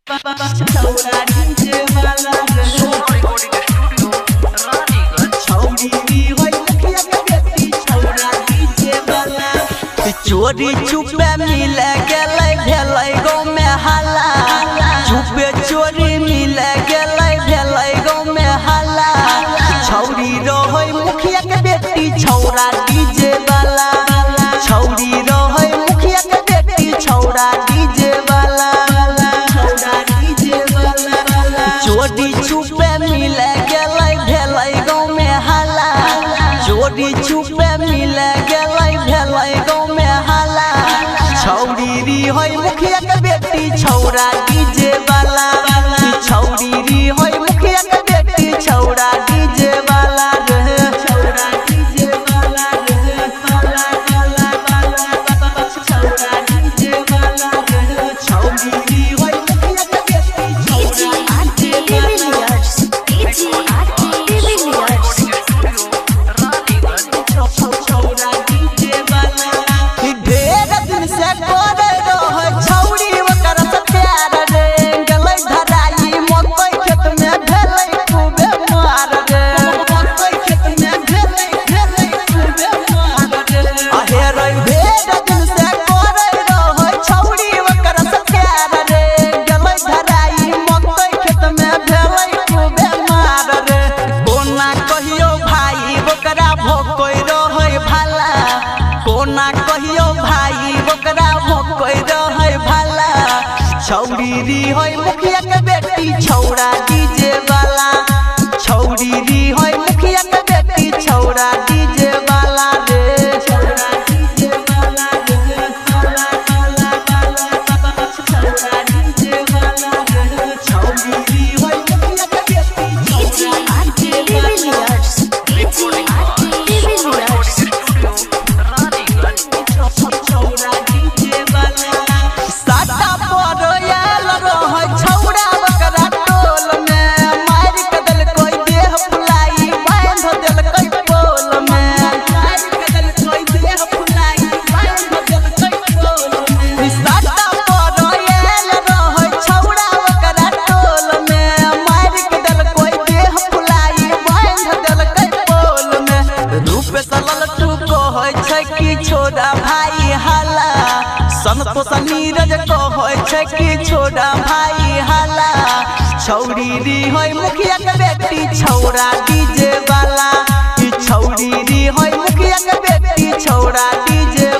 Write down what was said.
छौड़ा डीजे वाला रे। सोना रिकॉर्डिंग स्टूडियो रानीगंज। छौड़ी री होय मुखिया के बेटी छौड़ा डीजे वाला। चोरी छुपे मिल गेलै भेलै गाँव में हल्ला। छुपे चोरी मिल गेलै भेलै गाँव में हल्ला। छौड़ी रहै मुखिया के बेटी छौड़ा डीजे वाला। छौड़ी रहै मुखिया के बेटी छौड़ा डीजे वाला। छौड़ा डीजे वाला। चोरी छुपे मिल गेलै भेलै गाँव में हल्ला। चोरी छुपे मिल गेलै भेलै गाँव में हल्ला। छौड़ी री होय मुखिया के बेटी छौड़ा डीजे वाला। छौड़ी री होय मुखिया के बेटी छौड़ा डीजे वाला रे। छौड़ा डीजे वाला रे। वाला वाला वाला छौड़ा डीजे वाला रे। छौड़ी री होय मुखिया के बेटी DJ छौड़ा RK DJ वाला। de Villiers. DJ RK de Villiers. Studio Raniganj. छौड़ा डीजे वाला। ढेर दिन से करे रहै छौड़ी ओकर से प्यार रे। गेलै धराई मकई खेत में भेलै खूबे मार रे। मकई खेत में भेलै भेलै खूबे मार रे। अहे रे ढेर दिन से करे रहै छौड़ी ओकर से प्यार रे। गेलै धराई मकई खेत में भेलै खूबे मार रे। कोना कहियो भाई ओकरा भोकै रहै भाला। कोना कहियो भाई ओकरा भोकै रहै भाला। छौड़ी री होय मुखिया के बेटी छौड़ा डीजे वाला। छौड़ी री होय मुखिया के बेटी छौड़ा डीजे वाला रे। छौड़ा डीजे वाला रे। वाला वाला वाला छौड़ा डीजे वाला रे। छौड़ी री होय मुखिया के बेटी DJ छौड़ा RK de Villiers. DJ RK de Villiers. Studio Raniganj. छौड़ा डीजे वाला। साटा पर आयल रहै छौड़ा ओकरा टोल में। मारि के देलकै देह फुलाई बान्हि देलकै पोल में। मारि के देलकै देह फुलाई बान्हि देलकै पोल में। साटा पर आयल रहै छौड़ा ओकरा टोल में। मारि के देलकै देह फुलाई बान्हि देलकै पोल में। रूप सलल तू कहै छै कि छोड़ा भाई हाला। संतोष नीरज कहै छै कि छोड़ा भाई हाला। छौड़ी री होय मुखिया के बेटी छौड़ा डीजे वाला। ई छौड़ी री होय मुखिया के बेटी छौड़ा डीजे।